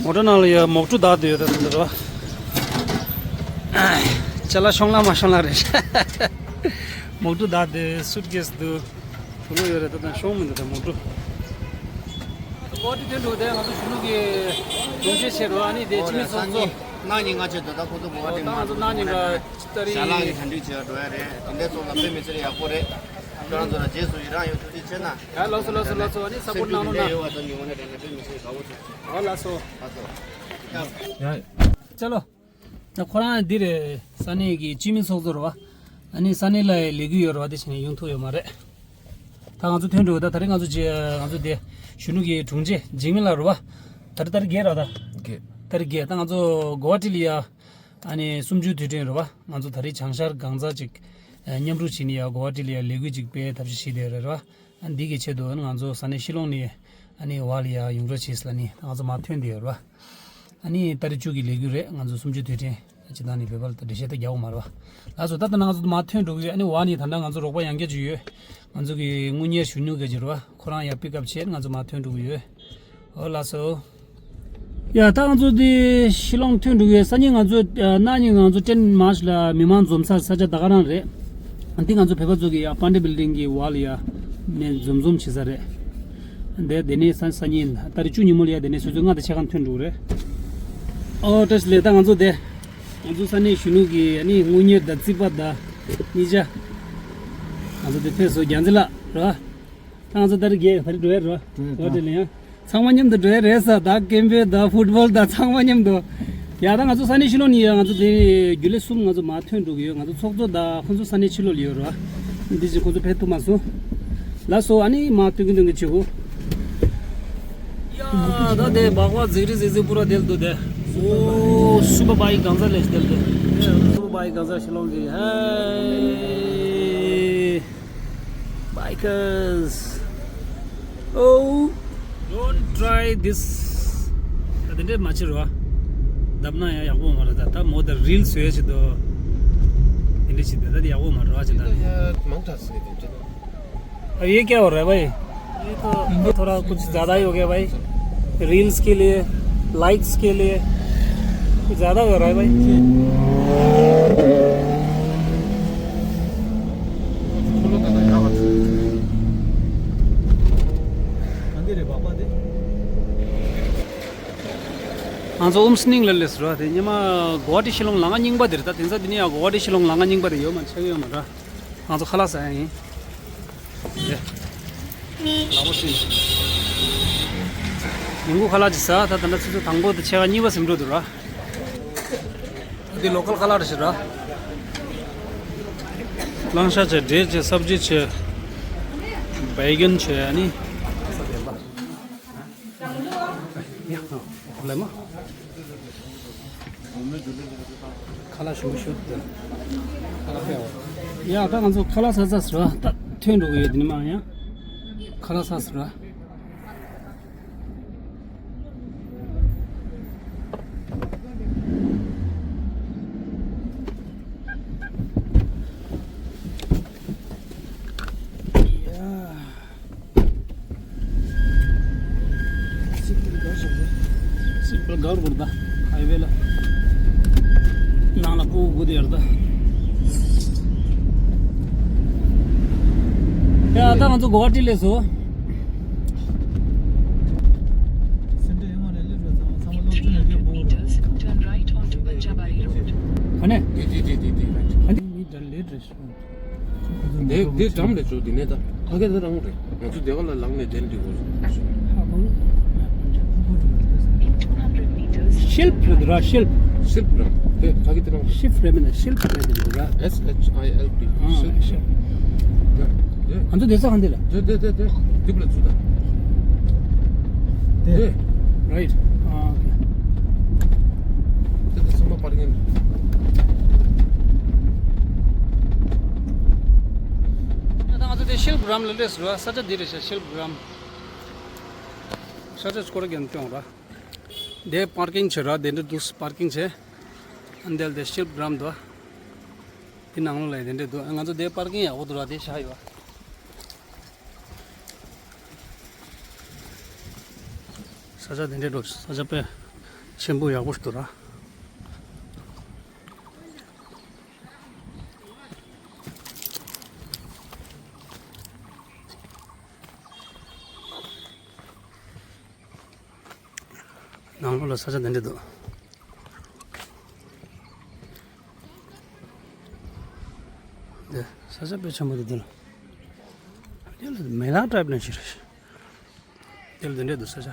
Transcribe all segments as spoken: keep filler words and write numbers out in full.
མོ་ཊ་ནང་ལ་ཡ་མོག་ཀྲུ་བརྡར་བསྡད་ཡོད་ད་ཟེར་འདུག་རོ། ཅ་ལག་ཤོང་ལ་མ་ཤོང་ལ་རེད། མོག་ཀྲུ་བརྡར་བསྡད། སུཊ་ཀེས་འདུག་དུ་ལོ་ཡོད་རེད། ད་ད་ཤོང་མི་འདུག་ད་མོག་ཀྲུ། གོ་ཏི་དོན་འགྲོ་དེ་ང་ཚོ་གཞོན་ནུ་གི་དྲུང་ཆེ་ཆེ་རོ། ཨ་ནི་དེ་ཨོ་ཅི་མི་རེད། ཚོགས་གཙོ། སང་ཉིན་གནངས་ཉིན་ང་ཆེ་དོ་ད་ཁོ་ཚོ་གོ་ཏི་ད་ང་ཚོ་གནངས་ཉིན་ག་ཏ་རིག་ཞལ་ལག་གི་གྲ་སྒྲིག་བྱེད་འགྲོ་ཡ་རེད། དེ་འདྲའི་ཚོགས་ལ་དཔེ་མི་སྲིད་ཡག་པོ་རེད། ཁྱོད་རང་ཚོ་ལ་རྗེས་སུ་ཡི་རང་ཡོད་ཐུགས་རྗེ་ཆེ་ན། ཡ་ལགས་སོ་ལགས་སོ་ལགས་སོ། ཨ་ནི་ས་པོར་གནང་རོགས་གནང་། སེམས་ཤུགས་དེ་འདྲ་ཡོད་པ་ད་ཉི་མ་ནས་དེ་འདྲ་དཔེ་མི་སྲིད་དགའ་པོ་ཚོ། ཨོ་ལགས་སོ། ལགས་སོ། ཡ། ཅ་ལོ། ད་ཁོ་རང་འདི་རེད། ས་གནས་ཀྱི་སྤྱི་མི་ཚོགས་གཙོ་རེད་བ། ཨ་ནི་ས་གནས་ལ་ལས་འགུལ་ཡོད་རེད་བ། དེ་བྱས་ནས་ཡོང་ཐུབ་ཡོད་མ་རེད། ད་ང་ཚོ་ཐོན་འགྲོ་གི། ད་ད་རེས་ང་ཚོ་རྗེ་ང་ཚོ་དེ་གཞོན་ནུ་གི་དྲུང་ཆེ་འཇིགས་མེད་ལགས་རེད་བ། ད་རེས་ད་རེས་བརྒྱད་རེད་ད། བརྒྱད། ད་རེས་བརྒྱད། ད་ང་ཚོ་གོ་ཧ་ཊི་ལ་ཡ། ཨ་ནི་གསུམ་བཅུའི་དུས་དྲན་རེད་བ། ང་ཚོ་ད་རེས་བྱང་ཤར་གང་ཚ་ཅིག་མཉམ་རུབ་བྱས་ནས་ཡ་གོ་ཧ་ཊི་ལ་ཡ་ལས་འགུལ་ཅིག་སྤེལ་ཐབས་ཤེས་བྱས་བསྡད་རེད་བ། ཨ་འདི་གི་ཆེད་དུ་ང་ཚོ་ས་གནས་ཤི་ལོང་ནས་ཨ་ནི་བ་ལ་ཡ་ཡོང་རོགས་བྱས་ལབ་ནས་ང་ཚོ་མར་ཐོན་བསྡད་ཡོད་རེད་བ། ཨ་ནི་ཏ་རིག་བཅུ་གི་ལས་འགུལ་རེད། ང་ཚོ་གསུམ་བཅུའི་དུས་དྲན་སྤྱི་བཏང་ནས་བོད་པ་ལ་འགྲེལ་བཤད་ད་རྒྱག་དགོས་མ་རེད་བ། ལགས་སོ། ད་ལྟ་ང་ཚོ་མར་ཐོན་འགྲོ་གི་ཡོད། ཨ་ནི་བ་ནས་ད་ལྟ་ང་ཚོ་རོགས་པ་ཡང་བསྐྱར་ཅིག་ཡོད། ང་ཚོ་གི་དངུལ་གཉེར་གཞོན་ནུ་ག་ཅིག་རེད་བ། ཁོ་རང་ཡར་པིག་ཨབ་བྱས་ང་ཚོ་མར་ཐོན་འགྲོ་གི་ཡོད། ཨོ་ལགས་སོ། ཡ་ད་ང་ཚོ་དེ་ཤི་ལོང་ཐོན་འགྲོ་གི་ཡོད། སང་ཉིན་ང་ཚོ་ཨ་གནངས་ཉིན་ང་ཚོ་ཏྲེན་མར་ཆི་ལ་མི་མང་འཛོམས་ས་ས་ཆ་ད་ག་རང་རེད། འདི་ང་ཚོ་བོད་པ་ཚོ་གི་ཡ་པཱན་ཌེ་བིལ་ཌིང་གི་བ་ལ་ཡ་ནས་འཛོམས་འཛོམས་བྱེད་ས་རེད། འདི་དེ་ནས་ས་སང་ཉིན་ཏ་རིག་བཅུ་ཉིན་མོ་ལ་ཡ་དེ་ནས་སོ་སོའི་མངའ་བདག་ཆེ་ཁང་ཐོན་འགྲོ་གི་རེད། ཨོ་བཀྲ་ཤིས་བདེ་ལེགས། ད་ང་ཚོ་དེ་ང་ཚོ་ས་གནས་གཞོན་ནུ་གི་ཨ་ནི་དངུལ་གཉེར་དང་རྩིས་པ་དང་གཉིས་ཆ་ང་ཚོ་དེ་ཕེབས་སོང་། རྒྱལ་མཚན་ལགས་རེད་བ། ད་ང་ཚོ་ད་རེས་བརྒྱད་ཕ་རི་འགྲོ་ཡ་རེད་བ། འགྲོ་ཡ་འགྲོ་ཡ་ལེ་ཡ། ཚང་མ་མཉམ་དུ་འགྲོ་ཡ་རེད་ས། ད་ཀེམ་པེ་ད་ཕུཊ་བོལ་ད་ཚང་མ་མཉམ་དུ། ཡ་ད་ང་ཚོ་ས་གནས་ཤི་ལོང་ནས་ཡ་ང་ཚོ་དེ་རྒྱུན་ལས་གསུམ་ང་ཚོ་མར་ཐོན་འགྲོ་གི་ཡོད། ང་ཚོ་ཚོགས་གཙོ་ད་ཁོང་ཚོ་ས་གནས་ཕྱི་ལོགས་ལ་ཡོད་རེད་བ། འདི་བཞིན་ཁོང་ཚོ་ཕེབས་ཐུབ་མ་སོང་། ལགས་སོ། ཨ་ནི་མར་སྟོན་གི་སྟོན་གི་བྱེད་དགོས། ཡ་ད་དེ་སྦག་སྦག་ཟིག་རི་ཟིག་ཟིག་པུ་ར་དེལ་འདུག་དེ། ཨོ་སུ་པར་བྷའིཀ་གང་ས་ལས་དེལ་འདུག་སུ་པར་བྷའིཀ་གང་ས་ཤི་ལོང་གི་ཧེ། Bikers. Oh, don't try this. ད་དེ་འདྲས་མ་བྱེད་རོགས། བརྡབ་ན་ཡང་ཡག་པོ་མ་རེད། ད་ད་མོ་ད་རིལ་བཟོ་ཡ་ཆེད་དུ་དེ་འདྲས་བྱེད་ད་ད་དེ་ཡག་པོ་མ་རེད་བ། ཅི་ད། མང་དྲགས་སེ་དེ་འདྲས། अब ये क्या हो रहा है भाई? ये तो, ये तो थोड़ा कुछ ज़्यादा ही हो गया भाई। रील्स के लिए, लाइक्स के लिए कुछ ज़्यादा हो रहा है भाई। ང་ཚོ་ཨུམ་སི་ནིང་ལ་སླེབས་སོང་ར། དེ་ཉི་མ་གོ་ཧ་ཊི་ཤི་ལོང་ལམ་ཁ་རྙིང་པ་དེ་རེད། ད་དེང་སང་དེ་ནས་ཡང་གོ་ཧ་ཊི་ཤི་ལོང་ལམ་ཁ་རྙིང་པ་དེ་ཡོད་མ་ཆགས་ཡོད་མ་ར། ང་ཚོ་ཁ་ལག་ཟ་ཡ་ཡིན། ཡ། ལག་པ་སྲིན། ཉིན་གུང་ཁ་ལག་ཅིག་ཟ། ད་ད་ལྟ་ཆུ་ཚོད་དང་པོ་དང་ཕྱེད་ཀ་གཉིས་པ་ཟིན་འགྲོ་འདུག་ར། འདི་ལོ་ཀལ་ཁ་ལག་རེད་ཟེར་ར། གླང་ཤ་བྱས། འབྲས་བྱས། སབ་ཇི་བྱས། བེ་གན་བྱས། ཨ་ནི། ལེ་མ། ཁ་ལག་ཞུ་ཞུ་དེ། ཁ་ལག་ཕེ་འོ། ཡ་ད་ང་ཚོ་ཁ་ལག་ཟ་ཟ་ཟེར་བ། ད་ཐོན་འགྲོ་གི་ཡོད། དེ་ནི་མ་ཡ། ཁ་ལག་ཟ་ཟེར་བ། ཡ། སིམ་པལ་ག་རུ་བར་ད། ཧའི་ཝེ་ལ། ནང་ལ་ཕྲུ་གུ་དགུ་དེ་ཡར་ད། ཡ་ད་ང་ཚོ་གོ་ཧ་ཊི་སླེབས་སོང་། སེམས་ཁྲལ་ཡོང་བ་ལས་སླེབས་རོགས། ཚང་མ་སློབ་སྦྱོང་ཡོད་རྒྱུ་པོ་རོགས། Turn right onto Punjabari Road. ཧ་ནས། དེ་དེ་དེ་དེ་དེ། ཧ་ནས་མི་འདྲ་ལེ་འདྲ་ཞིག་དེ་དེ་འགྲམ་ལ་འཇོག་དེ་ནས་ད་ཕ་གི་དེ་རང་རེད། ང་ཚོ་སྡེ་བ་ལ་ལངས་ནས་དེ་འདྲི་དགོས། ཤིལཔ་རེད་ར། ཤིལཔ། ཤིལཔ་རང་དེ་ཕ་གི་དེ་རང་རེད། ཤིལཔ་རེད་མིན་ན་ཤིལཔ་རེད་དེ་ར། S H I L P། ཨ་ཤིལཔ། ཤིལཔ། དེ་དེ། ང་ཚོ་དེ་ས་གང་དེ་ལ། དེ་དེ་དེ་དེ་དེ་པུ་ལ་ཚུད་ད། དེ། རའིཊ། ཨ་ཨོ་ཁེ། དེ་དེ་ཚང་མ་པར་ཀིང་རེད། ད་ང་ཚོ་དེ་ཤིལཔ་གྲམ་ལ་སླེབས་སོང་ར། ས་ཆ་འདི་རེད་ཤག་ཤིལཔ་གྲམ། ས་ཆ་སྐོར་རྒྱབ་སྟོན་ར། དེ་པར་ཀིང་བྱེད་ར། དེ་འདྲ་འདུག་པར་ཀིང་བྱེད། ཨ་འདི་ལ་དེ་ཤིལཔ་གྲམ་འདུག་དེ་ནང་ལོགས་ལ་དེ་འདྲ་འདུག་ང་ཚོ་དེ་པར་ཀིང་ཡག་པོ་འདུག་ར། དེ་བཞག་ཡོད། ས་ཆ་དེ་འདྲའི་འགྲོ། ས་ཆ་དཔེ་ཆེན་པོ་ཡག་པོ་ཞིག་འདུག་ར། ནང་ལོགས་ལ་ས་ཆ་དེ་འདྲ་འདུག་དེ་ས་ཆ་དཔེ་ཆེན་པོ་འདུག་དེ་ལ། དེ་ལ་མེ་ལ་ཊའིབ་ནང་ཞིག་རེད། དེ་ལ་དེ་འདྲ་འདུག་ས་ཆ།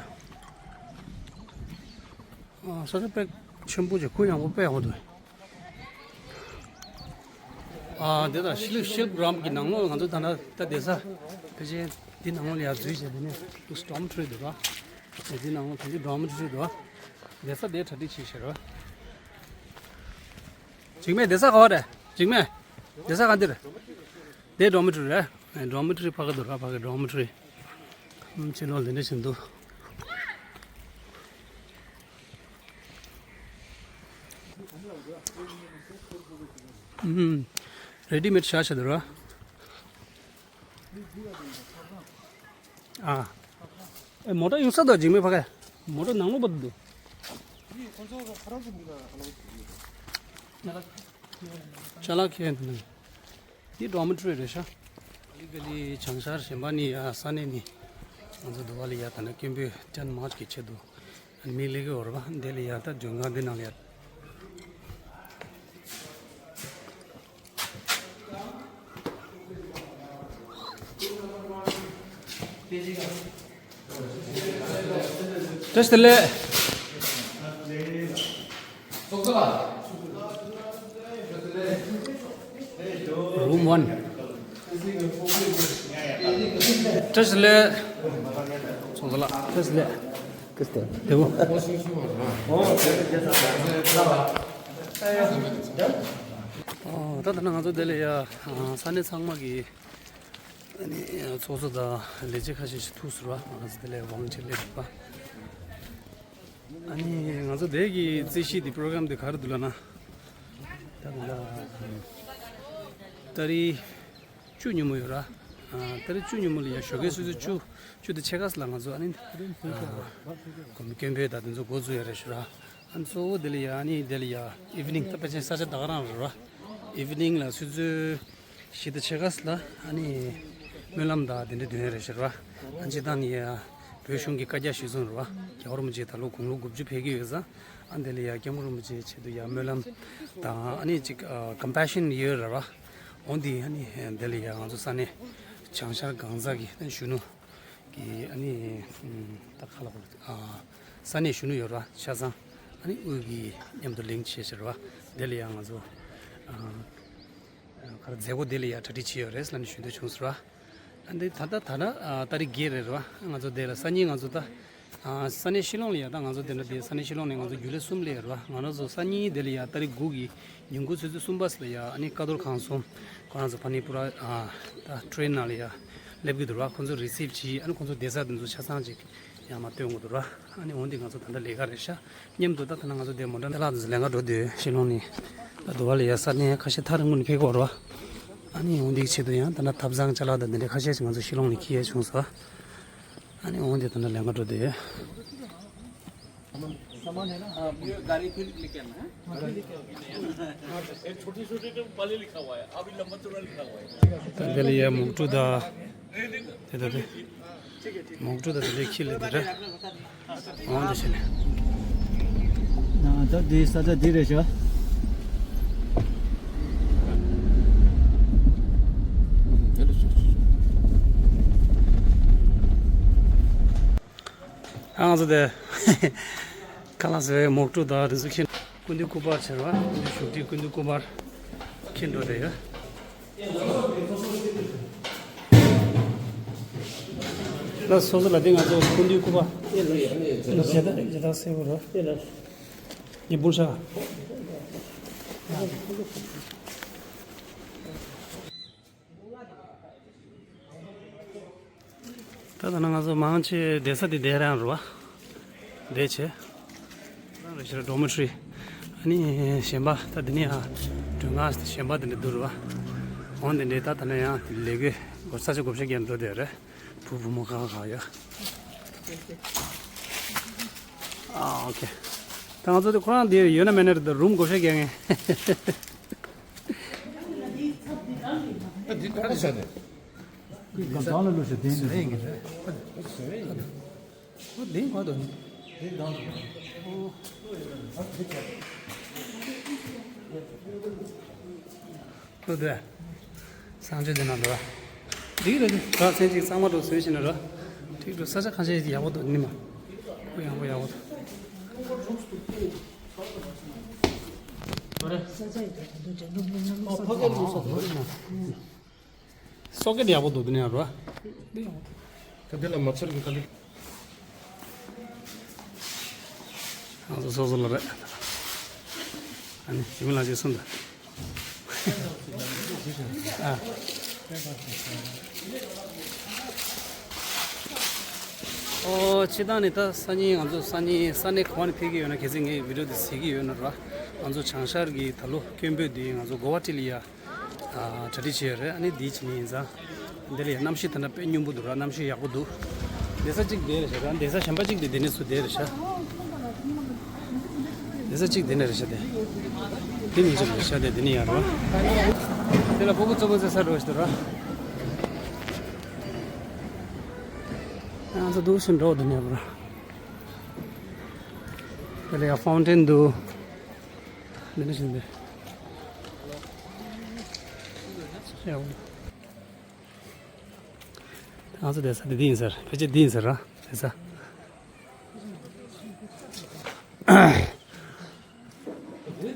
ཨ། ས་ཆ་དཔེ་ཆེན་པོ་ཅིག་ཁུལ་ཡངས་པོ་དཔེ་ཡག་པོ་འདུག་ཨ། འདི་དང་ཤིལ་ཤིལ་གྲམ་གྱི་ནང་ལོགས་ང་ཚོ་ད་ལྟ་ད་བསྡད་ས་ཕལ་ཆེར་འདི་ནང་ལོགས་ལ་ཡར་འཛུལ་བྱས། དེ་ནས་ལུགས་ཌོ་མི་ཊོ་རི་འདུག་ར། དེ་འདི་ནང་ལོགས་ཕལ་ཆེར་ཌོ་མི་ཊོ་རི་འདུག་དེ་ས་དེ་གྲ་སྒྲིག་བྱས་ཤག་ར། འཇིགས་མེད་བསྡད་ས་ག་བ་རེད། འཇིགས་མེད་བསྡད་ས་ག་འདི་རེད། དེ་ཌོ་མི་ཊོ་རི་རེད། ཌོ་མི་ཊོ་རི་ཕ་གི་འདུག་ར། ཕ་གི་ཌོ་མི་ཊོ་རི། ཕྱི་ལོགས་ལ་འདི་འདྲ་བྱས་འདུག་ཨུམ། རེ་ཌི་མེཌ་བཞག་བཞག་འདུག་ར། ཨ། ཨེ། མོ་ཊ་ཡོང་ས་འདུག་འཇིགས་མེད་ཕ་གི། མོ་ཊ་ནང་ལོགས་བར་དུ་འདུག་ཅ་ལག་ཁྱེར་འདུག་འདི་ཌོ་མི་ཊོ་རི་རེད་ཤག་ལི་ག་ལི་བྱང་ཤར་གཞན་པ་ནས་ཡ་ས་གནས་ནས་ང་ཚོ་འདི་བ་ལ་ཡ་ད་ནི་སྐད་འབོད་ཊེན་མཱར་ཆི་གི་ཆེད་དུ་མི་སླེབས་ཀྱི་ཡོད་རེད་པ། འདི་ལ་ཡ་ད་མགྲོན་ཁང་འདི་ནང་ལ་ཡ། བཀྲ་ཤིས་བདེ་ལེགས། རུམ་ཝན། བཀྲ་ཤིས་བདེ་ལེགས། ཚོགས་གཙོ་ལགས། བཀྲ་ཤིས་བདེ་ལེགས། བདེ་པོ། ཨོ། ད་ལྟ་ང་ཚོ་འདི་ལ་ཡ། ཨ། ས་གནས་ཚང་མ་གི་ཨ་ནི་ཚོགས་གཙོ་དང་ལས་བྱེད་ཁ་ཤས་ཤིག་ཐུག་སོང་ར། ང་ཚོ་འདི་ལ་ཝོ་ལན་ཊི་ཡར་སླེབས་པ། ཨ་ནི་ང་ཚོ་འདི་གི་རྩིས་གཞི་འདི་པོ་རོ་གྷ་རམ་འདི་ག་རེ་འདུག་ལབ་ན། ད་ལྟ་ཏ་རིག་བཅུ་ཉིན་མོ་ཡོད་ར། ཨ། ཏ་རིག་བཅུ་ཉིན་མོ་ལ་ཡ་ཞོགས་ཀས་སོ་སོ་བཅུ་བཅུ་དང་ཕྱེད་ཀ་ཙམ་ལ་ང་ཚོ་ཨ་ནི། ཨ། སྐད་འབོད་དང་དེ་ཚོ་འགོ་བཙུགས་ཡ་རེད་ཤག་ར། ཨ་ནི་གཙོ་བོ་དེ་ལ་ཡ། ཨ་ནི་དེ་ལ་ཡ་ཨི་ཝི་ནིང་། ད་ཕལ་ཆེར་ས་ཆ་ད་ག་རང་རེད་ར། ཨི་ཝི་ནིང་ལ་ཆུ་ཚོད་བཞི་དང་ཕྱེད་ཀ་ཙམ་ལ་ཨ་ནི་སྨོན་ལམ་དང་དེ་འདྲ་འདོན་ཡ་རེད་ཤག་ར། ཨ། སྤྱིར་བཏང་ནས་ཡ་བོད་གཞུང་གི་བཀའ་རྒྱ་གཞིར་བཟུང་རེད་བ། རྒྱལ་བ་རིན་པོ་ཆེ་ད་ལོ་དགུང་ལོ་དགུ་བཅུ་ཕེབས་ཀྱི་ཡོད་ཙང་། ཨ། དེ་ལ་ཡ་སྐྱབས་མགོན་རིན་པོ་ཆེའི་ཆེད་དུ་ཡ་སྨོན་ལམ་དང་། ཨ་ནི་ཅིག་ཨ། ཀམ་པེ་ཤན་ཡོད་རེད་བ། འོ་འདི་ཨ་ནི་དེ་ལ་ཡ་ང་ཚོ་ས་གནས་བྱང་ཤར་གང་ཟག་གི་གཞོན་ནུ་གི་ཨ་ནི། ཨ། ད་ག་ལབ་དགོས་རེད། ཨ། ས་གནས་གཞོན་ནུ་ཡོད་རེད་བ། ཆ་ཚང་ཨ་ནི་དབུས་ཀྱི་མཉམ་དུ་ལིང་ཆེ་ཆེ་རེད་བ། དེ་ལ་ཡ་ང་ཚོ། ཨ། ག་རེ། མཛད་སྒོ་དེ་ལ་ཡ་གྲ་སྒྲིག་བྱས་ཡོད་རེད་ལབ་ནས་ཞུ་འདོད་བྱུང་སོང་ར། ཨ། འདི་ད་ལྟ་ད་ལྟ་ཨ། ཏ་རིག་བརྒྱད་རེད་ར། ང་ཚོ་དེ་ལ་སང་ཉིན་ང་ཚོ་ད། ཨ། ས་གནས་ཤི་ལོང་ལ་ཡ། ད་ང་ཚོ་དེ་འདྲ་དེ་ས་གནས་ཤི་ལོང་ནས་ང་ཚོ་རྒྱུན་ལས་གསུམ་སླེབས་ཡོད་ར། ང་རང་ཚོ་སང་ཉིན་དེ་ལ་ཡ་ཏ་རིག་དགུ་གི་ཉིན་གུང་ཆུ་ཚོད་གསུམ་པ་ཙམ་ལ་ཡ། ཨ་ནི་ཀ་རྡོར་ཁང་གསུམ། ཁོ་རང་ཚོ་ཕ་ནི་པུ་ར། ཨ། ད་ཊེ་རེན་ནང་ལ་ཡ་སླེབས་ཀྱི་འདུག་ར། ཁོ་ཚོ་རི་སིབ་བྱས། ཨ་ནི་ཁོ་ཚོ་བསྡད་ས་དེ་ཚོ་ཆ་ཚང་ཅིག་ཡར་མར་སྟོན་དགོས་འདུག་ར། ཨ་ནི་འོ་འདི་ང་ཚོ་ད་ལྟ་ལས་ཀ་རེད་ཤག་མཉམ་དུ་ད་ལྟ་ང་ཚོ་དེ་མོ་ཊ་ལ་ལས་ཀ་འགྲོ་དུས་ཤི་ལོང་ནས་ད་དུ་བ་ལ་ཡ་ས་གནས་ཁ་ཤས་ཐག་རིང་པོ་ནས་ཕེབས་ཀྱི་ཡོད་རེད་བ། ཨ་ནི་འོ་འདིའི་ཆེད་དུ་ཡང་ད་ལྟ་ཐབ་ཚང་ཅ་ལག་དང་འདི་འདྲ་ཁ་ཤས་ཤིག་ང་ཚོ་ཤི་ལོང་ནས་འཁྱེར་ཡས་བྱུང་སོང་། ཨ་ནི་འོ་འདི་ད་ལྟ་ལས་ཀ་འགྲོ་དུས། हाँ, ये गाड़ी फिर लेके आना है। ये छोटे छोटे तो पहले लिखा हुआ है, अभी लंबा चौड़ा लिखा हुआ है। ད་དེ་ལ་ཡ་མོག་ཊུ་དང་། དེ་ད་དེ། མོག་ཊུ་དང་དེ་འདྲའི་ཁྱི་ལ་དེ་རེད། འོང་དེ་བྱས་ནས། ད་འདི་ས་ཆ་འདི་རེད་ཤག་ཨ། ང་ཚོ་དེ་ཁ་ལག་ཟ་བའི་མོག་ཊུ་དང་དེ་ཚོ་ཁྱེར། སྐུ་མདུན་སྐུ་པར་བྱེད་ར། སྐུ་མདུན་བཞུགས་ཁྲི། སྐུ་མདུན་སྐུ་པར་ཁྱེར་འགྲོ་བསྡད་ཡོད། ལགས་སོ། ལགས་སོ་ལགས། དེ་ང་ཚོ་སྐུ་མདུན་སྐུ་པར། ཇི་ལྟར་ཇི་ལྟར་གསལ་པོ་ར། ཉི་འབུར་ཤ། ད་ད་ནང་ང་ཚོ་མང་ཆེ་བསྡད་ས་དེ་དེ་རང་རེད་བ། བསྡད་བྱས། རང་རེད་ཤག་ར། ཌོ་མི་ཊོ་རི། ཨ་ནི་གཞན་པ་ད་འདི་ནས་ཡང་མགྲོན་ཁང་གཞན་པ་དེ་འདྲ་འདུག་རེད་བ། འོང་དེ་འདྲའི་ད་ད་ནང་ཡང་ལས་ཀའི་སྒོ་ས་ཆ་བགོ་བཤའ་རྒྱག་འགྲོ་བསྡད་རེད། བུ་བུ་མོ་གང་གང་ཡོད། ཨ། ཨོ་ཁེ། ད་ང་ཚོ་དེ་ཁོ་རང་དེ་ཡོད་ན་མེད་ན་རེད། ད་རུམ་བགོ་བཤའ་རྒྱག་མཁན། ཨ། འདི་ག་རེ་བྱས་ནས། ཁོས་གང་ལ་བླུགས་ཤག་དེ་ནི། ཨོ། དེ་ག་དུ། ཨོ། ལོ་དེ། སང་ཆོས་དེ་ན་འགྲོ། འགྲིག་རེད་དེ། གྲོགས་མཚན་གཅིག་གཙང་མ་འགྲོ་བཟོས་ཤིག་ན་འགྲོ། འགྲིག་འགྲོ། ས་ཆ་ཁ་ཤས་ཡག་པོ་འདུག་ནི་མ། ཁོ་ཡག་པོ་ཡག་པོ་འདུག་སོ་ཀེ་ཊི་ཡག་པོ་འདུག་དེ་ནས་རོ། ད་དེ་ལ་མ་ཚར་གི་ད་ལི། ང་ཚོ་སོ་སོ་ལ་རེད། ཨ་ནི་ཞི་མི་ལགས་ཀྱིས་གསུངས་ད། ཨ། ཨོ། སྤྱིར་བཏང་ནི་ད་སང་ཉིན་ང་ཚོ་སང་ཉིན་ས་གནས་ག་བ་ནས་ཕེབས་ཀྱི་ཡོད་ན། གལ་སྲིད་ངས་བི་ཌི་ཡོ་འདི་གཟིགས་ཀྱི་ཡོད་ན་ར། ང་ཚོ་བྱང་ཤར་གྱི་ད་ལོ་སྐྱོན་འབོད་འདི་ང་ཚོ་གོ་ཝ་ཊི་ལི་ཡ། ཨ། གྲ་སྒྲིག་བྱས་ཡོད་རེད། ཨ་ནི་འདི་བྱེད་ནི་ཡིན་ཙང་། འདི་ལ་ཡང་གནམ་གཤིས་ད་ལྟ་དཔེ་སྙོམས་པོ་འདུག་ར། གནམ་གཤིས་ཡག་པོ་འདུག་གདན་ས་གཅིག་འདི་རེད་ཤག་ར། གདན་ས་གཞན་པ་གཅིག་འདི་འདི་ནས་ཚུར་འདི་རེད་ཤག་གདན་ས་གཅིག་འདི་ནས་རེད་ཤག་དེ། འདི་མི་གཅིག་རེད་ཤག་དེ། འདི་ནས་ཡར་ར། དེ་ལ་སྤུ་གུ་གཙོ་བོ་ཚོ་ས་འགྲོ་ཞིག་འདུག་ར། ང་ཚོ་འདུག་ཞིག་འགྲོ་འདི་ནས་ར། དེ་ལ་ཡང་ཕའུན་ཊེན་འདུག་འདི་ནས་བཞིན་པའི། ང་ཚོ་བསྡད་ས་དེ་འདི་ཡིན་ཟེར། ཕལ་ཆེར་འདི་ཡིན་ཟེར་ར། བསྡད་ས།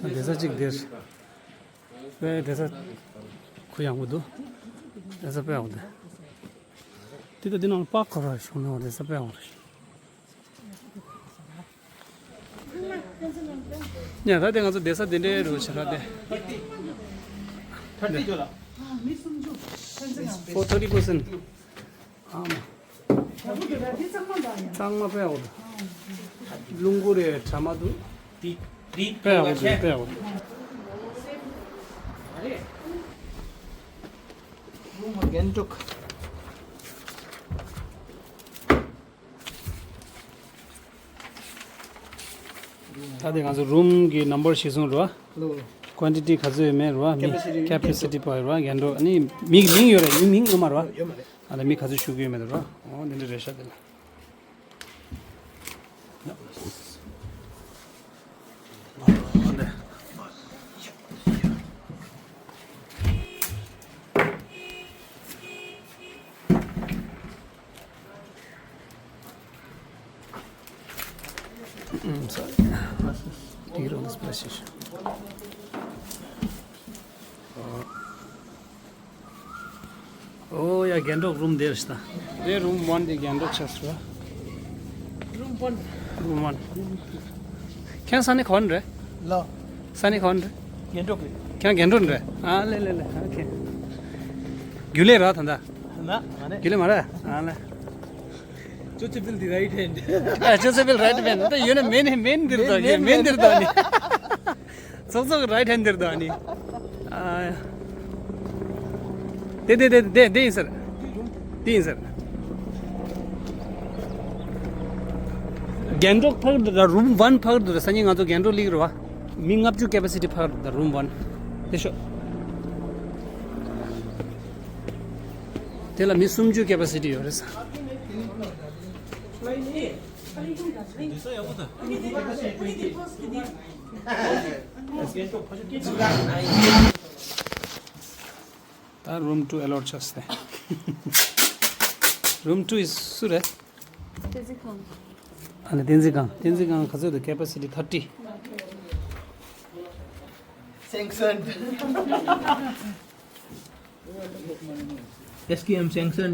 བསྡད་ས་གཅིག་འདིར། དཔེ་བསྡད་ས་གུ་ཡངས་པོ་འདུག་བསྡད་ས་དཔེ་ཡག་པོ་འདུག་འདི་ད་འདི་ནང་པགས་ཁོ་ར་བྱུང་ན་བསྡད་ས་དཔེ་ཡག་པོ་རེད། ཡ། ད་དེ་ང་ཚོ་བསྡད་ས་དེ་འདྲའི་རུ་ཆེ་ར་དེ། For thirty percent. ཨ་མ། གཙང་མ་དཔེ་ཡག་པོ་འདུག་རླུང་སྐུ་རེད། གྲ་མ་འདུག་དཔེ་ཡག་པོ་འདུག་དཔེ་ཡག་པོ་འདུག་རྒན་འབྲུག་ད་དེ་ང་ཚོ་རུམ་གྱི་ནམ་བར་ཞིག་གསུངས་རོ། ལོ། ཀོན་ཊི་ཊི་ག་ཚོད་ཡོད་མེད་རོ། མི་ཀེ་པ་སི་ཊི། ཀེ་པ་སི་ཊི་པ་རོ། རྒན་འགྲོ་ནི་མིག་མིང་ཡོད་རེད། མི་མིང་ངོ་མ་རོ། ཡོད་མ་རེད། ཨ་ད་མི་ག་ཚོད་བཞུགས་ཀྱི་ཡོད་མེད་རོ། ཨོ་འདི་འདྲ་རེད་ཤག་དེ་ལ། ཨུམ། སོ་རི། ཊིག་རོ་ལ་སི་པ་ལེ་སི་ཊེ་ཤན། ཨོ་ཡ། རྒན་འགྲོགས་རུམ་དེར་ཤི་ད། དེ་རུམ་ཝན་དེ་རྒན་འགྲོགས་ཆགས་སོང་། རུམ་ཝན། རུམ་ཝན། ཁྱེད་ས་གནས་ག་བ་ནས་རེད། ལོ། ས་གནས་ག་བ་ནས་རེད། རྒན་འགྲོགས་རེད། ཁྱེད་རྒན་འགྲོགས་རེད། ཨ་ལེ་ལེ་ལེ། ཨོ་ཁེ། རྒྱུན་ལས་ར་ད་ལྟ། ན་མ་རེད། རྒྱུན་ལས་མ་རེད། ཨ་ལེ། ཅོ་ཅོ་པིལ་དེ་རའིཊ་ཧེན་ཌི། ཨ། ཅོ་ཅོ་པིལ་རའིཊ་མེན། ད་ཡོད་ན་མེན་མེན་འདིར་དོ། མེན་མེན་མེན་འདིར་དོ་ནི། ཚོགས་གཙོ་གི་རའིཊ་ཧེན་ཌི་འདིར་དོ་ནི། ཨ། དེ་དེ་དེ་དེ་དེ་ཡིན་ཟེར། དེ་ཡིན་ཟེར། རྒན་འགྲོགས་ཕ་གི་འདུག་ད། རུམ་ཝན་ཕ་གི་འདུག་ད། སང་ཉིན་ང་ཚོ་རྒན་འགྲོགས་སླེབས་རེད་བ། མི་ལྔ་བཅུ་ཀེ་པ་སི་ཊི་ཕ་གི་འདུག་ད། རུམ་ཝན། དེ་ཤོག་དེ་ལ་མི་སུམ་ཅུ་ཀེ་པ་སི་ཊི་ཡོད་རེད་ས། ད་རུམ་ཊུ་ཨེ་ལོཊ་ཆགས་སོང་སྟེ། རུམ་ཊུ་ཡི་སུ་རེད། བསྟན་འཛིན་ཁང་། ཨ་ནི་བསྟན་འཛིན་ཁང་། བསྟན་འཛིན་ཁང་ག་ཚོད་འདུག་ཀེ་པ་སི་ཊི་ཐར་ཊི། སེང་སན། ཨེས་ཀེ་ཨེམ་སེང་སན།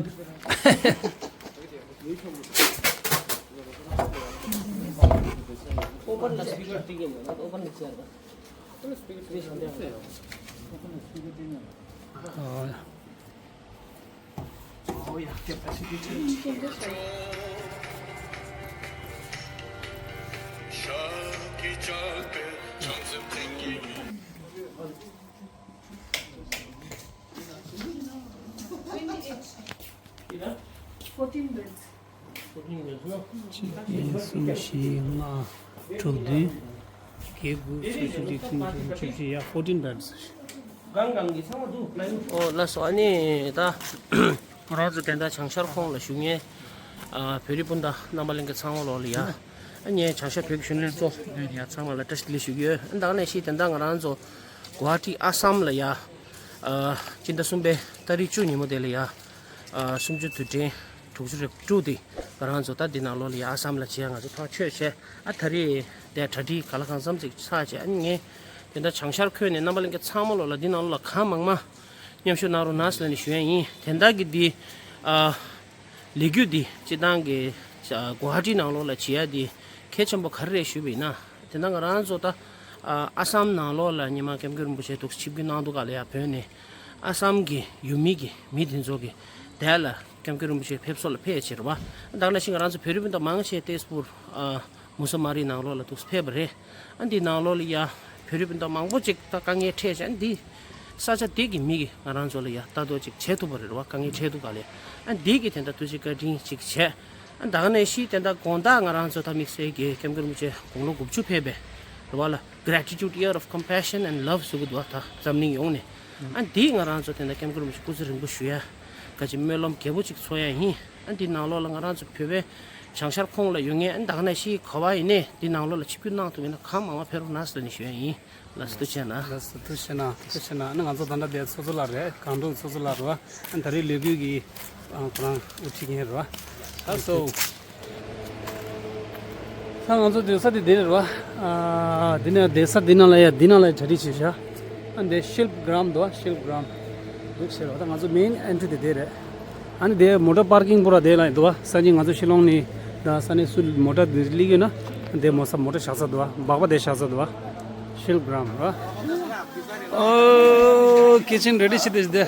ཨོ། Oh yeah, capacity change. Fourteen beds. གཅིག་གཉིས་གསུམ་བཞི་ལྔ་དྲུག་བདུན་བརྒྱད་དགུ་བཅུ་གཅིག་བཅུ་གཉིས་བཅུ་གསུམ་བཅུ་བཞི་ཡ་ཕོར་ཊིན་བྷེཌ། གང་གང་གི་ཚང་མ་འདུག་ལ་ཡིན། ཨོ་ལགས་སོ། ཨ་ནི་ད་ང་རང་ཚོ་དེ་འདྲ་བྱང་ཤར་ཁོངས་ལ་བཞུགས་མཁན་ཨ་བོད་རིགས་སྤུན་ཟླ་རྣམ་པ་ལྷན་རྒྱས་ཚང་མ་ལོག་ལ་ཡ། ཨ་ནི་བྱང་ཤར་བོད་ཀྱི་གཞོན་ནུ་ལྷན་ཚོགས་ཡ་ཚང་མ་ལ་བཀྲ་ཤིས་བདེ་ལེགས་ཞུ་གི་ཡོད། ཨ་ནི་ད་ག་ནང་བཞིན་དེ་འདྲ་ང་རང་ཚོ་གུ་ཝ་ཧ་ཊི་ཨ་སམ་ལ་ཡ་ཨ་སྤྱི་ཟླ་གསུམ་པའི་ཏ་རིག་བཅུ་ཉིན་མོ་དེ་ལ་ཡ་ཨ་གསུམ་བཅུ་དུས་དྲན་དྲུག་ཅུ་རེ་དྲུག་དེ་ང་རང་ཚོ་ད་འདི་ནང་ལོགས་ལ་ཡ་ཨ་སམ་ལ་བྱས་ང་ཚོ་ཐག་ཆོད་བྱས། ཨ་ད་རེས་དེ་གྲ་སྒྲིག་ག་ལ་གང་འཚམ་ཅིག་ཚར་བྱས། ཨ་ནི་ངས་དེ་འདྲ་བྱང་ཤར་ཁུལ་ནས་རྣམ་པ་ལྷན་རྒྱས་ཚང་མ་ལོག་ལ་འདི་ནང་ལོགས་ལ་གང་མང་མང་མཉམ་ཞུགས་གནང་རོགས་གནང་ཟེར་ནས་ཞུ་ཡ་ཡིན། དེ་འདྲ་གི་འདི་ཨ་ལས་འགུལ་འདི་སྤྱི་བཏང་གི་ཨ་གུ་ཝ་ཧ་ཊི་ནང་ལོགས་ལ་བྱེད་ཡ་འདི་གལ་ཆེན་པོ་ག་རེ་རེད་ཞུས་པ་ཡིན་ན། དེ་འདྲ་ང་རང་ཚོ་ད་ཨ་ཨ་སམ་ནང་ལོགས་ལ་སྔོན་མ་སྐྱབས་མགོན་རིན་པོ་ཆེ་འདུག་ཆིབས་བསྒྱུར་གནང་འདུག་ག་ལ་ཡ་བོད་ནས་ཨ་སམ་གི་ཡུལ་མི་གི་མི་དེ་ཚོ་གི་དེ་ལ་སྐྱབས་མགོན་རིན་པོ་ཆེ་ཕེབས་བསུ་ལ་ཕེབས་བྱས་རེད་བ། ད་ག་ནང་བཞིན་ང་རང་ཚོ་བོད་རིགས་སྤུན་ཟླ་མང་ཆེ་ཏེས་པུར་ཨ་མུ་ས་མ་རི་ནང་ལོགས་ལ་འདུག་ཕེབས་པ་རེད། ཨ་འདི་ནང་ལོགས་ལ་ཡ་བོད་རིགས་སྤུན་ཟླ་མང་པོ་ཅིག་ད་དཀའ་ངལ་འཕྲད་བྱས། ཨ་འདི་ས་ཆ་དེ་གི་མི་གི་ང་རང་ཚོ་ལ་ཡ་ལྟ་རྟོག་ཅིག་བྱེད་ཐུབ་པ་རེད་བ། དཀའ་ངལ་འཕྲད་འདུག་ག་ལས། ཨ་འདི་གི་དེ་འདྲ་ཐུགས་རྗེ་བཀའ་དྲིན་ཅིག་བྱས། ཨ་ད་ག་ནང་བཞིན་དེ་འདྲ་དགོང་དག་ང་རང་ཚོ་ད་དམིགས་བསལ་གྱི་སྐྱབས་མགོན་རིན་པོ་ཆེ་དགུང་ལོ་དགུ་བཅུ་ཕེབས་པའི་རེད་བ་ལ། Gratitude Year of Compassion and Love ཟེར་གི་འདུག་བ། ད་འཛམ་གླིང་ཡོངས་ནས། ཨ་འདི་ང་རང་ཚོ་དེ་འདྲ་སྐྱབས་མགོན་རིན་པོ་ཆེ་སྐུ་ཚེ་རིང་པོ་བཞུགས་ཡ་ག་ཅིག་སྨོན་ལམ་རྒྱས་པོ་ཅིག་འཚོགས་ཡ་ཡིན། ཨ་འདི་ནང་ལོགས་ལ་ང་རང་ཚོ་བོད་པའི་བྱང་ཤར་ཁོངས་ལ་ཡོད་མཁན། ཨ་ད་ག་ནང་བཞིན་ག་བ་ཡིན་ནའི་འདི་ནང་ལོགས་ལ་ཆིབས་བསྒྱུར་གནང་ཐུབ་ཡིན་ན་གང་མང་མང་ཕེབས་རོགས་གནང་ཟེར་ནས་ཞུ་ཡ་ཡིན། ལགས་སོ། ཐུགས་རྗེ་གནང་། ལགས་སོ། ཐུགས་རྗེ་གནང་། ཐུགས་རྗེ་གནང་། ཨ་ནི་ང་ཚོ་ད་ལྟ་དེ་ཚོ་ཚོ་ལ་རེད། གང་དྲུག་ཚོ་ཚོ་ལ་རེད་བ། ཨ་ད་རེས་ལས་འགུལ་གྱི་ཨ་ཁོ་རང་དབུ་ཁྲིད་མཁན་རེད་བ། ལགས་སོ། ད་ང་ཚོ་དེ་ས་དེ་འདི་རེད་བ། ཨ་འདི་ནས་དེ་ས་འདི་ནང་ལ་ཡ་འདི་ནང་ལ་ཡ་གྲ་སྒྲིག་བྱས་ཤག་ཨ་འདི་ཤིལཔ་གྲམ་འདུག་བ། ཤིལཔ་གྲམ་འདུག་ཟེར་བ། ད་ང་ཚོ་མེན་ཨེན་ཊི་རི་དེ་དེ་རེད། ཨ་ནི་དེ་མོ་ཊ་པར་ཀིང་པུ་ར་དེ་ལ་ཡིན་འདུག་བ། སང་ཉིན་ང་ཚོ་ཤི་ལོང་ནས་ད་ས་གནས་སུ་མོ་ཊ་དེ་སླེབས་ཡོད་ན་དེ་མོ་ས་མོ་ཊ་བཞག་ས་འདུག་བ། སྦག་སྦག་དེ་བཞག་ས་འདུག་བ། ཤིལཔ་གྲམ་ར། ཨོ་ཀི་ཆན་རེ་ཌི་བྱེད་དེ་ཞིག་དེ།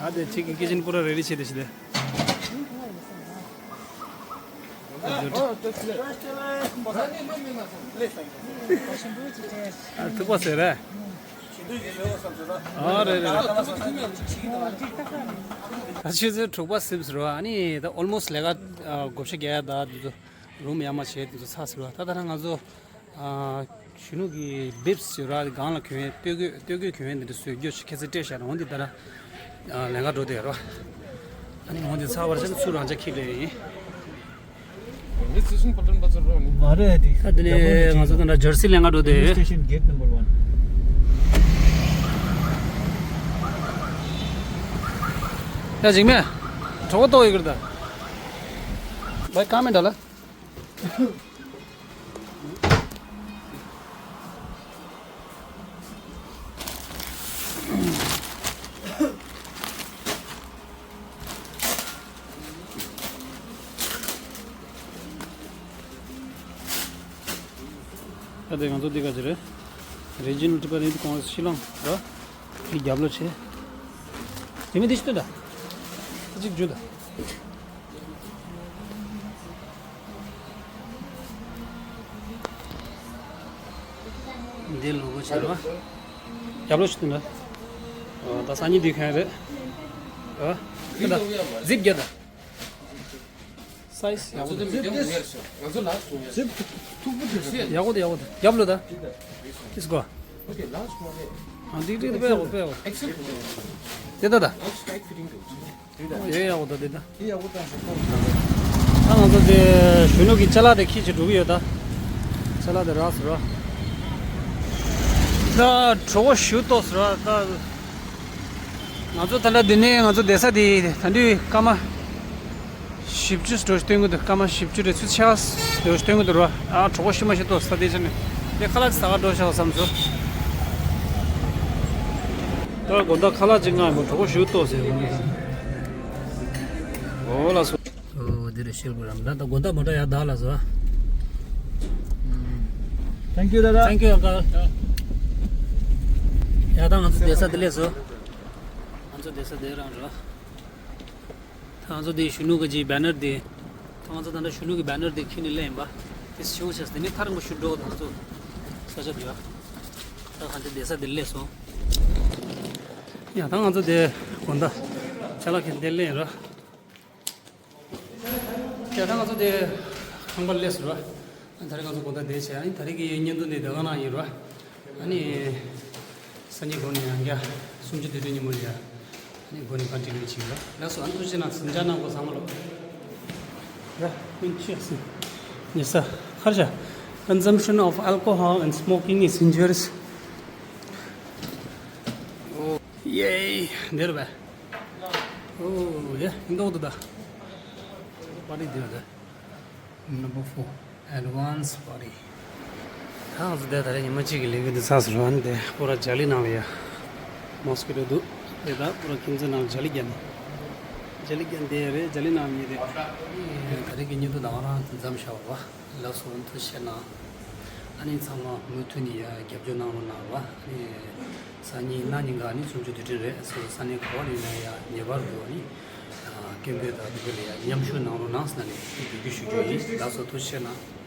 ཨ་དེ་ཅིག་གི་ཀི་ཆན་པུ་ར་རེ་ཌི་བྱེད་དེ་ཞིག་དེ། ཨ་ཐུག་པ་ཟེར་རེད། ཨ་རེད་རེད་རེད། ད་ཆུ་ཚོད་དྲུག་པ་ཟིན་ཟེར་བ། ཨ་ནི་ད་ཨོལ་མོ་སི་ལས་ཀ་ཨ་བགོ་བཤའ་རྒྱག་ཡ་ད་དེ་ཚོ་རུམ་ཡར་མར་བྱས་དེ་ཚོ་ཚར་ཟེར་བ། ད་ད་ང་ཚོ་ཨ་གཞོན་ནུ་གི་བིབ་སི་ཟེར་བ་སྒང་ལ་གྱོན་ཡས་སྟོད་གོས་སྟོད་གོས་གྱོན་ཡས་འདི་འདྲ་བཟོས་རྒྱུ་ཁྱེད་ཚོས་སྤྲད་བཞག་ན། འོ་འདི་ད་ལ་ལེན་ག་འགྲོ་དེ་རོ། ཨ་ནི་འོ་འདི་ཚར་བར་ཆད་ཚུར་རང་ཅག་ཁྱེར་ལེ་ཡིན། This station Patan Bazar Road. ད་དེ་ནས་ང་ཚོ་ད་ལྟ་ཇར་སི་ལེན་ག་འགྲོ་དེ། Station gate number one. ཡ་འཇིགས་མེད། གྲོགས་པོ་ཏོག་ཡོད་ཀྱི་རེད་ད། བའི་ཀ་མེད་འདྲ་ལ། ད་དེ་ང་ཚོ་འདི་ག་ཅི་རེད། Regional Tibetan Youth Congress ཤི་ལོང་ར། འདི་རྒྱབ་ལོགས་བྱས། དེ་མིན་འདི་ཤི་ཏོ་ད། གཅིག་རྒྱུ་ད། འདི་ལོ་གོ་ཆེ་ར། རྒྱབ་ལོགས་ཤིག་ཏུ་འདྲ། ཨོ་ད་སང་ཉིན་འདི་ཁན་རེད། ཨོ། ད་ཟིབ་རྒྱ་ད། སའི་ཛི་ཡག་པོ་འདུག་ང་ཚོ་ལ་ཟིབ་ཐུག་པོ་འདུག་ཡག་པོ་འདུག་ཡག་པོ་འདུག་རྒྱབ་ལོགས་ད། ཨོ་ཀེ་ལ་ཟིབ་མ་རེད། ཨ་འདི་འདི་འདི་དཔེ་ཡག་པོ་དཔེ་ཡག་པོ། ཨེག་སེལ་དེ་ད་ད། ཨོ་ཡེ་ཡག་པོ་ད་དེ་ད། ད་ང་ཚོ་དེ་གཞོན་ནུ་གི་ཅ་ལག་དེ་ཁྱེར་ཅིག་འགྲོ་གི་ཡོད་ད། ཅ་ལག་དེ་རག་སོང་ར། ད་གྲོད་ཁོག་ཞེ་པོ་ལྟོགས་སོང་ར་ད། ང་ཚོ་ད་ལྟ་འདི་ནས་ང་ཚོ་བསྡད་ས་དེ་ད་དུང་སྐར་མ་བཞི་བཅུ་འགྲོ་སྟོན་གི་འདུག་སྐར་མ་བཞི་བཅུ་རེ་ཚུར་ཆགས་འགྲོ་སྟོན་གི་འདུག་ར། ཨ་གྲོད་ཁོག་ཤི་མ་ཤི་ལྟོགས་ས་དེ་ཆ་ནས་དེ་ཁ་ལག་ཟ་ག་འགྲོ་ཤག་བསམ་སོང་། ད་དགོང་དག་ཁ་ལག་ཅིག་མངགས་ཡིན་པ། གྲོད་ཁོག་ཞེ་པོ་ལྟོགས་སོང་། འོ་ལགས་སོ། ཨོ་འདི་རེད་ཤེལ་གོ་རམ་ད་ད་དགོང་དག་མོ་ཊ་ཡར་བདག་ལ་བཟོ། Thank you, Dada. Thank you, uncle. ཡ་ད་ང་ཚོ་བསྡད་ས་འདི་ལས་བཟོ། ང་ཚོ་བསྡད་ས་འདི་རང་རེད། ད་ང་ཚོ་འདི་གཞོན་ནུ་གི་ཅིག་བེ་ནར་འདི། ད་ང་ཚོ་ད་ལྟ་གཞོན་ནུ་གི་བེ་ནར་འདི་ཁྱེར་ནས་སླེབས་ཡིན་པ། དེ་ཤེའུ་ཆགས་དེ་ནི་ཐག་རིང་པོ་ཞིག་འགྲོ་ད་ང་ཚོ་ས་ཆ་འདི་ཡ། ད་ང་ཚོ་བསྡད་ས་འདི་སླེབས་སོང་། ཡ་ད་ང་ཚོ་དེ་དགོང་དག་ཅ་ལག་གི་འདེད་ལེན་ར། ཡ་ད་ང་ཚོ་དེ་ཁང་པ་སླེབས་སོང་ར། ད་རེས་ང་ཚོ་དགོང་དག་འདེད་བྱས། ཨ་ནི་ད་རེས་ཀྱི་བརྙན་ཐུང་འདི་དེ་ག་ནང་ཡིན་ར། ཨ་ནི་སང་ཉིན་དགོང་ནས་ཡང་བསྐྱར་གསུམ་བཅུ་དུས་དྲན་ཉིན་མོ་ལ་ཡ། ཨ་ནི་དགོང་ནས་ཁ་འདྲི་ལེན་བྱེད་ར། ལགས་སོ། ཨ་ནི་ཐུགས་རྗེ་གནང་། གཟིམ་འཇགས་གནང་དགོས། ཚང་མ་ལོ། ར་ཀུན་ཆེ་སི་ཉེ་ས་ཁར་བྱ། Consumption of alcohol and smoking is injurious. ཡེ། འདིར་བས། ཨོ་ཡེ། འདོག་ཏུ་ད། པར་ཊི་འདིར་ད། Number four, advance party. ད་ང་ཚོ་དེ་ད་རེས་ཉི་མ་གཅིག་གི་ལས་འགུལ་འདི་ཚར་སོང་ར། ཨ་ནི་དེ་པུ་ར་ཇ་ལི་ནང་ལ་ཡ་མོ་སི་ཀི་ཊོ་འདུག་དེ་ད་པུ་ར་ཁྱིམ་མཚེས་ནང་ལ་ཇ་ལི་བརྒྱབ་ནས། ཇ་ལི་བརྒྱབ་དེ་རེད། ཇ་ལི་ནང་ཉིད་དེ། ད་རེས་ཀྱི་བརྙན་ཐུང་ད་ག་རང་མཚམས་བཞག་པ། ལགས་སོ། ཐུགས་རྗེ་གནང་། ཨ་ནི་ཚང་མ་མུ་མཐུད་ནས་ཡ་རྒྱབ་སྐྱོར་གནང་རོགས་གནང་ར། ཨ་ནི་སང་ཉིན་གནངས་ཉིན་ག་ནི་གསུམ་བཅུ་དུས་དྲན་རེད། སོ་སོ་ས་གནས་ག་བ་ཡིན་ན་ཡ་ངེས་པར་དུ་ཨ་ནི་སྐད་འབོད་དང་དེ་འདྲ་ལ་ཡ་མཉམ་ཞུགས་གནང་རོགས་གནང་ཟེར་ནས་འབོད་སྐུལ་ཞུ་རྒྱུ་ཡིན། ལགས་སོ། ཐུགས་རྗེ་གནང་།